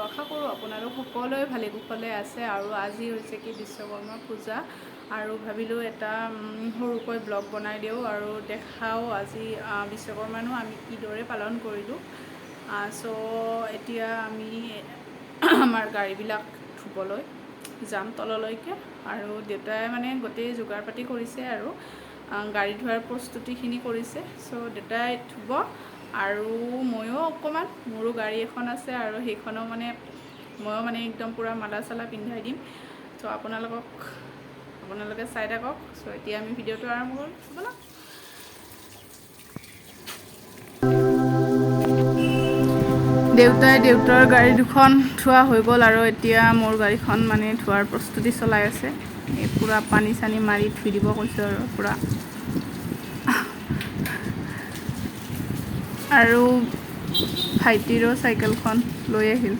আশা কৰোঁ আপোনালোক সকলোৱে ভালে কুশলে আছে। আৰু আজি হৈছে কি বিশ্বকৰ্মা পূজা, আৰু ভাবিলোঁ এটা সৰুকৈ ব্লগ বনাই দিওঁ আৰু দেখাওঁ আজি বিশ্বকৰ্মানো আমি কিদৰে পালন কৰিলোঁ। চ' এতিয়া আমি আমাৰ গাড়ীবিলাক ধুবলৈ যাম তললৈকে, আৰু দেউতাই মানে গোটেই যোগাৰ পাতি কৰিছে আৰু গাড়ী ধোৱাৰ প্ৰস্তুতিখিনি কৰিছে। চ' দেউতাই ধুব আৰু ময়ো অকণমান, মোৰো গাড়ী এখন আছে আৰু সেইখনো মানে ময়ো মানে একদম পূৰা মালা চালা পিন্ধাই দিম। চ' আপোনালোকে চাই থাকক। চ' এতিয়া আমি ভিডিঅ'টো আৰম্ভ কৰোঁ, ব'লক। দেউতাই দেউতাৰ গাড়ী দুখন ধোৱা হৈ গ'ল আৰু এতিয়া মোৰ গাড়ীখন মানে ধোৱাৰ প্ৰস্তুতি চলাই আছে। এই পূৰা পানী চানী মাৰি ধুই দিব কৈছোঁ আৰু পূৰা। আৰু ভাইটিৰো চাইকেলখন লৈ আহিল।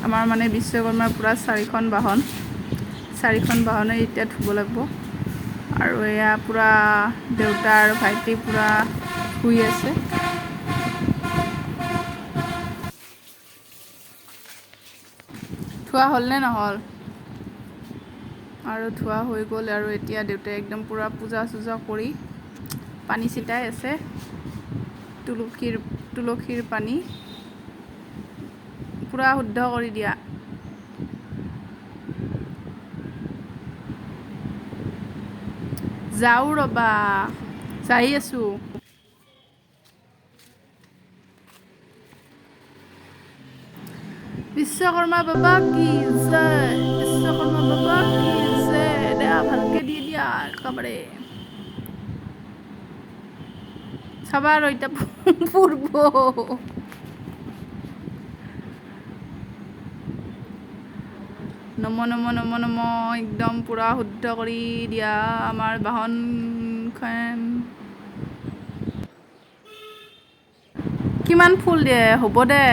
আমাৰ মানে বিশ্বকৰ্মাৰ পূৰা চাৰিখন বাহন, চাৰিখন বাহনে এতিয়া ধুব লাগিব। আৰু এয়া পূৰা দেউতা আৰু ভাইটি পূৰা ধুই আছে। ধোৱা হ'লনে নহ'ল? আৰু ধোৱা হৈ গ'ল। আৰু এতিয়া দেউতাই একদম পূৰা পূজা চূজা কৰি পানী ছিটাই আছে, তুলসীৰ পানী পূৰা শুদ্ধ কৰি দিয়া। যাওঁ ৰ'বা, যাই আছোঁ। বিশ্বকৰ্মা বাবা কি জয়, বিশ্বকৰ্মা বাবা কি জয়। দিয়া ভালকে দি দিয়া একেবাৰে, চাবা আৰু এতিয়া পূৰ্ব। নম নম নম নম, একদম পূৰা শুদ্ধ কৰি দিয়া আমাৰ বাহনখন। কিমান ফুল দিয়ে হ'ব দে।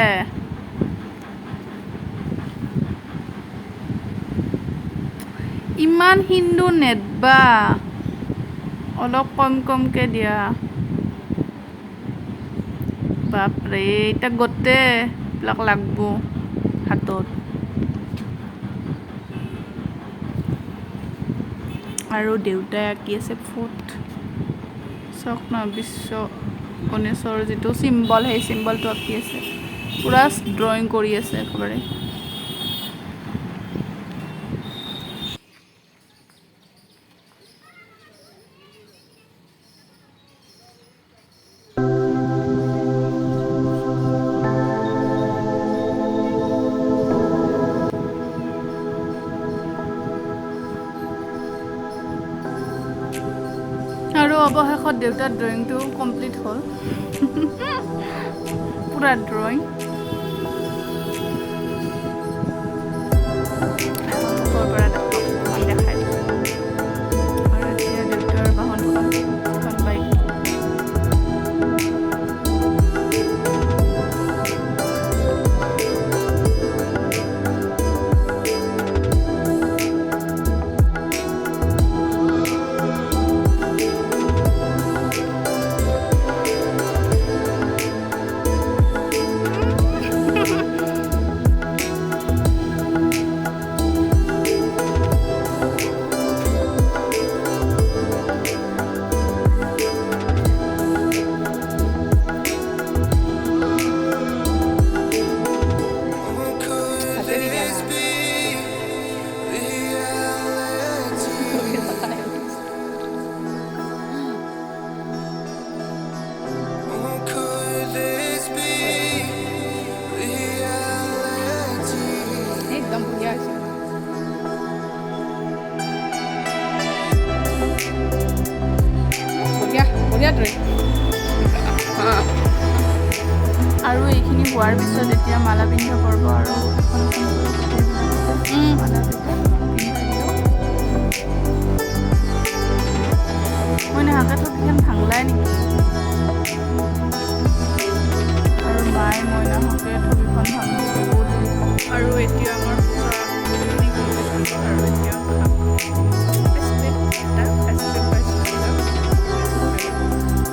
ইমান সিন্দুৰ নেদবা, অলপ কম কমকে দিয়া। বাপৰে, এতিয়া গোটেইবিলাক লাগব হাতত। আৰু দেউতাই আঁকি আছে ফুট। চাওক না, বিশ্ব গণেশৰ যিটো চিম্বল, সেই চিম্বলটো আঁকি আছে, পূৰা ড্ৰয়িং কৰি আছে একেবাৰে। আৰু অৱশেষত দেউতাৰ ড্ৰয়িংটো কমপ্লিট হ'ল, পূৰা ড্ৰয়িং। দেখাই দিছোঁ। আৰু এতিয়া দেউতাৰ বাহনখন, এখন bike. Could this be reality? Oh, could this be reality? একদম বঢ়িয়া হৈছে। বঢ়িয়া বঢ়িয়া ড্ৰয়িং। আৰু এইখিনি হোৱাৰ পিছত এতিয়া মালা পিন্ধা পৰ্ব, আৰু এখন এখন মালা পিন্ধাই দিওঁ। মই নাহাকে থকিখন ভাংলাই নেকি? আৰু মায়ে মইনাহঁতে থকিখন ভাঙি বহুত। আৰু এতিয়া আমাৰ পূজাখিনি কমপ্লিট হৈ গ'ল। আৰু এতিয়া খাম আইচক্ৰীম, এটা আইচক্ৰীম পাইছোঁ।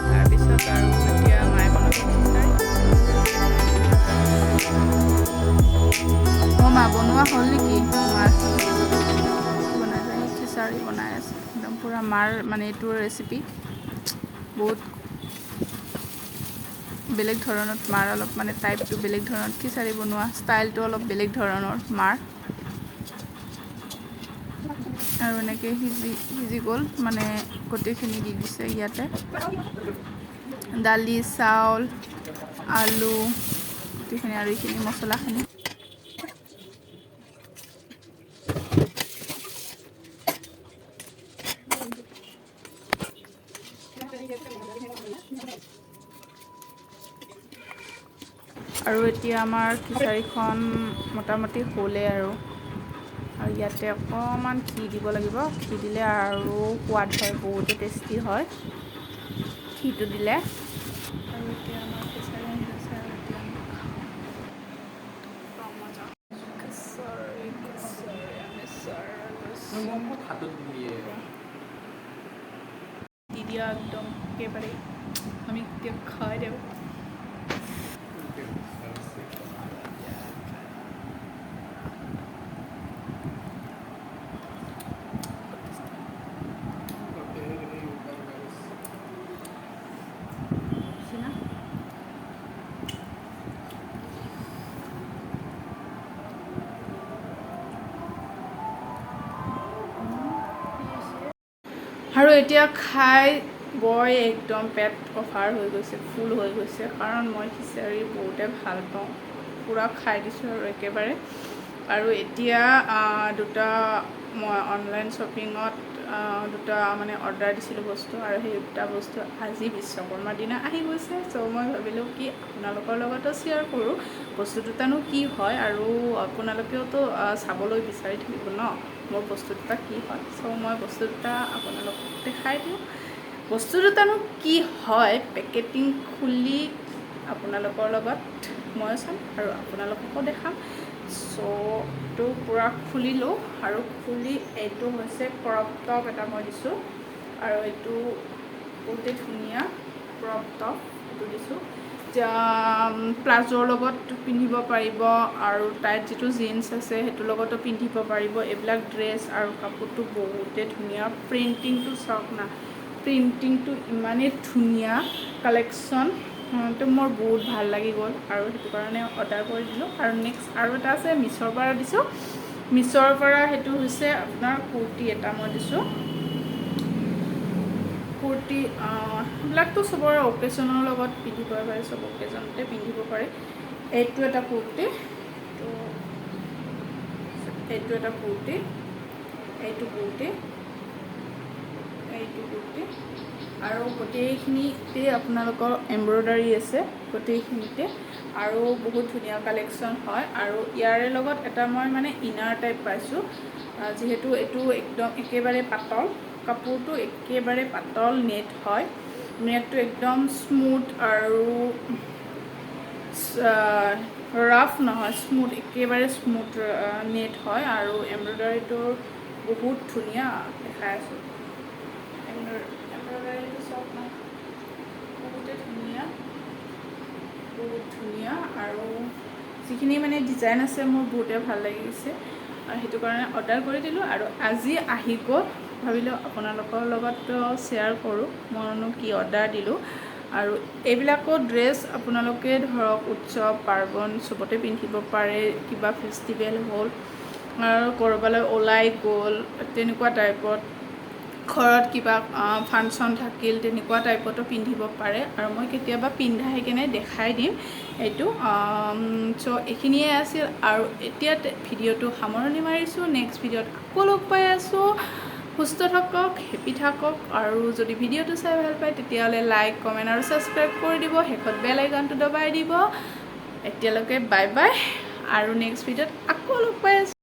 তাৰপিছত আৰু এতিয়া মায়ে বনাব খিচাৰি। বনোৱা হ'ল নেকি তোমাৰ? বনাই খিচাৰি বনাই আছে একদম পূৰা। মাৰ মানে এইটো ৰেচিপি বহুত বেলেগ ধৰণত। মাৰ অলপ মানে টাইপটো বেলেগ ধৰণত, খিচাৰি বনোৱা ষ্টাইলটো অলপ বেলেগ ধৰণৰ মাৰ। আৰু এনেকৈ সিজি সিজি গ'ল, মানে গোটেইখিনি দি দিছে ইয়াতে, দালি, চাউল, আলু গোটেইখিনি আৰু এইখিনি মছলাখিনি। আৰু এতিয়া আমাৰ খিচাৰিখন মোটামুটি হ'লেই আৰু। আৰু ইয়াতে অকণমান ঘি দিব লাগিব। ঘি দিলে আৰু সোৱাদ হয়, বহুতে টেষ্টি হয় ঘিটো দিলে। আৰু এতিয়া আমাৰ খিচাৰি আহি গৈছে আৰু এতিয়া আমি খাওঁ। মজা খিচাৰি, খিচাৰি আমি। মোক হাতত দিয়ে। দি দিয়া একদম একেবাৰে। আমি এতিয়া খাই দিওঁ। না। আৰু এতিয়া খাই বৈ একদম পেট অভাৰ হৈ গৈছে, ফুল হৈ গৈছে, কাৰণ মই খিচাৰি বহুতে ভাল পাওঁ। পূৰা খাই দিছোঁ আৰু একেবাৰে। আৰু এতিয়া দুটা মই অনলাইন শ্বপিঙত দুটা মানে অৰ্ডাৰ দিছিলোঁ বস্তু, আৰু সেই দুটা বস্তু আজি বিশ্বকৰ্মাৰ দিনা আহি গৈছে। চ' মই ভাবিলোঁ কি আপোনালোকৰ লগতো শ্বেয়াৰ কৰোঁ বস্তু দুটানো কি হয়, আৰু আপোনালোকেওতো চাবলৈ বিচাৰি থাকিব ন মোৰ বস্তু দুটা কি হয়। চ' মই বস্তু দুটা আপোনালোকক দেখাই দিওঁ, বস্তু দুটানো কি হয়। পেকেটিং খুলি আপোনালোকৰ লগত ময়ো চাম আৰু আপোনালোককো দেখাম। চ' এইটো পূৰা খুলিলোঁ আৰু খুলি এইটো হৈছে ক্ৰপ টপ এটা মই দিছোঁ, আৰু এইটো বহুতেই ধুনীয়া ক্ৰপ টপ এইটো দিছোঁ। প্লাজোৰ লগত পিন্ধিব পাৰিব আৰু টাইট যিটো জিন্স আছে সেইটোৰ লগতো পিন্ধিব পাৰিব এইবিলাক ড্ৰেছ। আৰু কাপোৰটো বহুতেই ধুনীয়া, প্ৰিণ্টিংটো চাওক না, প্ৰিণ্টিংটো ইমানেই ধুনীয়া কালেকশ্যন। তো মোৰ বহুত ভাল লাগি গ'ল আৰু সেইটো কাৰণে অৰ্ডাৰ কৰি দিলোঁ। আৰু নেক্সট আৰু এটা আছে, মিছ'ৰ পৰা দিছোঁ। মিছ'ৰ পৰা সেইটো হৈছে আপোনাৰ কুৰ্তি এটা মই দিছোঁ। কুৰ্তি এইবিলাকতো চবৰে অকেজনৰ লগত পিন্ধিব পাৰে, চব অকেজনতে পিন্ধিব পাৰে। এইটো এটা কুৰ্তি, তো এইটো এটা কুৰ্তি, এইটো কুৰ্তি, এইটো কুৰ্তি। আৰু গোটেইখিনিতে আপোনালোকৰ এমব্ৰইডাৰী আছে গোটেইখিনিতে, আৰু বহুত ধুনীয়া কালেকশ্যন হয়। আৰু ইয়াৰে লগত এটা মই মানে ইনাৰ টাইপ পাইছোঁ, যিহেতু এইটো একদম একেবাৰে পাতল কাপোৰটো, একেবাৰে পাতল নেট হয়, নেটটো একদম স্মুথ আৰু ৰাফ নহয়, স্মুথ, একেবাৰে স্মুথ নেট হয়। আৰু এমব্ৰইডাৰীটো বহুত ধুনীয়া দেখাই আছোঁ। এমব্ৰইডাৰীটো চাওক না, বহুতে ধুনীয়া, বহুত ধুনীয়া। আৰু যিখিনি মানে ডিজাইন আছে মোৰ বহুতে ভাল লাগিছে আৰু সেইটো কাৰণে অৰ্ডাৰ কৰি দিলোঁ আৰু আজি আহি গ'ল। ভাবিলোঁ আপোনালোকৰ লগত শ্বেয়াৰ কৰোঁ মইনো কি অৰ্ডাৰ দিলোঁ। আৰু এইবিলাকো ড্ৰেছ আপোনালোকে ধৰক উৎসৱ পাৰ্বণ চবতে পিন্ধিব পাৰে, কিবা ফেষ্টিভেল হ'ল আৰু ক'ৰবালৈ ওলাই গ'ল তেনেকুৱা টাইপত, ঘৰত কিবা ফাংচন থাকিল তেনেকুৱা টাইপতো পিন্ধিব পাৰে। আৰু মই কেতিয়াবা পিন্ধাই কেনে দেখাই দিম এইটো। চ' এইখিনিয়ে আছিল আৰু এতিয়া ভিডিঅ'টো সামৰণি মাৰিছোঁ। নেক্সট ভিডিঅ'ত আকৌ লগ পাই আছোঁ। সুস্থ থাকক, হেপী থাকক। আৰু যদি ভিডিঅ'টো চাই ভাল পায় তেতিয়াহ'লে লাইক, কমেণ্ট আৰু ছাবস্ক্ৰাইব কৰি দিব, শেষত বেল আইকনটো দবাই দিব। এতিয়ালৈকে বাই বাই আৰু নেক্সট ভিডিঅ'ত আকৌ লগ পাই আছোঁ।